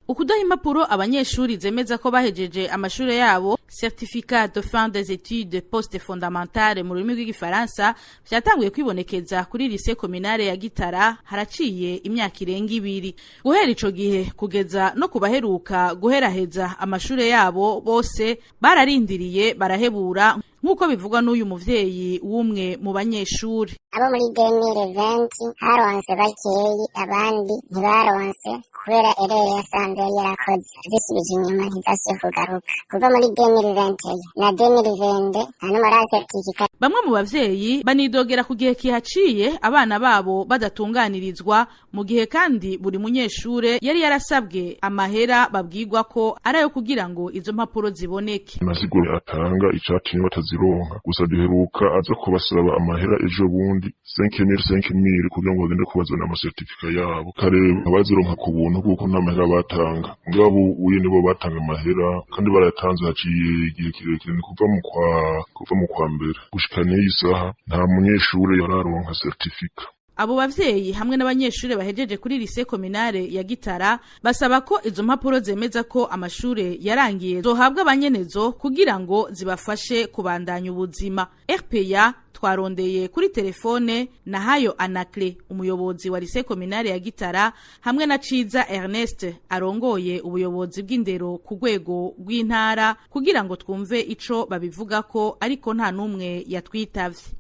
Ukudaha impapuro abanyeshuri zemeza ko bahejeje amashure yabo, certificat de fin des études post fondamentales mu rurimi rw'Igifaransa, vyatanguye kwibonekeza kuri lycée communale ya Gitara haraciye imyaka irenga 2. Guhera ico gihe kugeza no kubaheruka guheraheza amashure yabo, bose bararindiriye barahebura, nk'uko bivugwa n'uyu muvyeyi w'umwe mu banyeshuri. Abo muri 2020 haronse bakeyi, abandi ntibaronse kubera erreur yasanze yari yarakoze, zisubije inyuma, ntizasubiye kugaruka. Kuva muri 2021 na 2022 nta n'umwe aracertificat. Bamwe mu bavyeyi banidogera ku gihe kihaciye abana babo badatunganirizwa, mu gihe kandi buri munyeshure yari yarasabwe amahera babwirwa ko ari ayo kugira ngo izo mpapuro ziboneke. Amasiguro atanga icatumye batazironka, gusa duheruka aza kubasaba amahera ejo bundi, 5000 5000, kugira ngo bagende kubazana amacertificat yabo. Kare abazironka ku buntu kuko nta mahera batanga, mugabo uye nibo batanga amahera kandi barayatanze haciye igihe kirekire. Ni kuva mu kwa mbere gushika n'iyi saha nta munyeshure yararonka certificat. Abo bavyeyi hamwe n'abanyeshure bahejeje kuri lycée communale ya Gitara basaba ko izo mpapuro zemeza ko amashure yarangiye zohabwa abanyenezo kugira ngo zibafashe kubandanya ubuzima. RPA twarondeye kuri telefone Nahayo Anacle, umuyobozi wa lycée communale ya Gitara, hamwe na Ciza Ernest, arongoye ubuyobozi bw'indero ku rwego rw'intara, kugira ngo twumve ico babivugako, ariko nta numwe yatwitavye.